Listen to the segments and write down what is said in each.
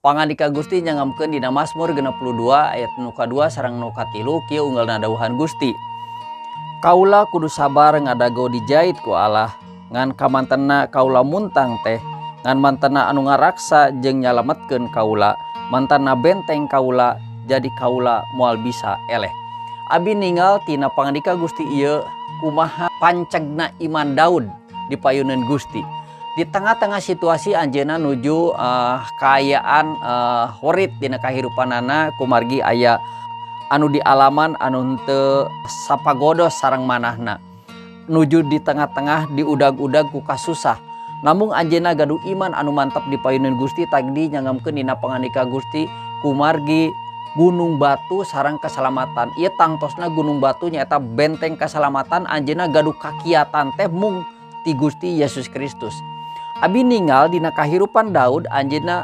Pangandika Gusti nyangamkeun dina Mazmur 62 ayat nu kadua sareng nu katilu, kieu unggalna dawuhan Gusti. Kaula kudu sabar ngadago dijait ku Allah, ngan kamantenna kaula muntang teh, ngan mantena anu ngaraksa jeung nyalametkeun kaula, mantena benteng kaula, jadi kaula moal bisa eleh. Abi ningal tina pangandika Gusti ieu kumaha pancegna iman Daud dipayuneun Gusti. Di tengah-tengah situasi anjeunna nuju kaayaan horit dina kahirupanana kumargi aya anu dialaman anu henteu sapagodos sareng manahna. Nuju di tengah-tengah diudag-udag ku kasusah. Namun anjeunna gaduh iman anu mantep dipayuneun Gusti, tadi nyangamkeun dina pangandika Gusti kumargi gunung batu sareng keselamatan. Ieu tangtosna gunung batu nyaeta benteng keselamatan, anjeunna gaduh kakiatan teh mung ti Gusti Yesus Kristus. Abi ningal dina kahirupan Daud, anjeunna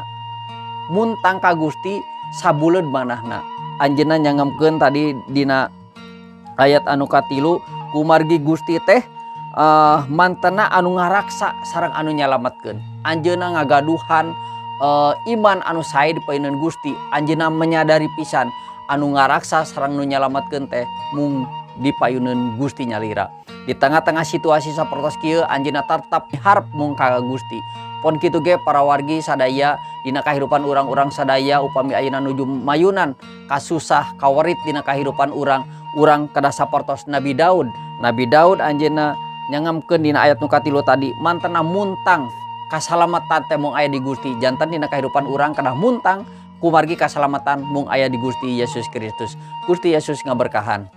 muntang ka Gusti sabuleud manahna. Anjeunna nyangamkeun tadi dina ayat anu katilu, kumargi Gusti teh mantena anu ngaraksa sareng anu nyalametkeun. Anjeunna ngagaduhan iman anu sae dipayuneun Gusti. Anjeunna menyadari pisan anu ngaraksa sareng nu nyalametkeun teh mung dipayuneun Gusti nyalira. Di tengah-tengah situasi sapertos kieu, anjeunna tetap harap mung ka Gusti. Pon kitu ge para wargi sadaya, dina kahirupan urang-urang sadaya, upami ayeuna nuju mayunan kasusah kawerit dina kahirupan urang, urang kedah sapertos Nabi Daud. Nabi Daud anjeunna nyangamkeun dina ayat nu katilu tadi, mantena muntang kasalamatan teh mung aya di Gusti. Janten dina kahirupan urang kedah muntang kumargi kasalamatan mung aya di Gusti Yesus Kristus. Gusti Yesus ngaberkahan.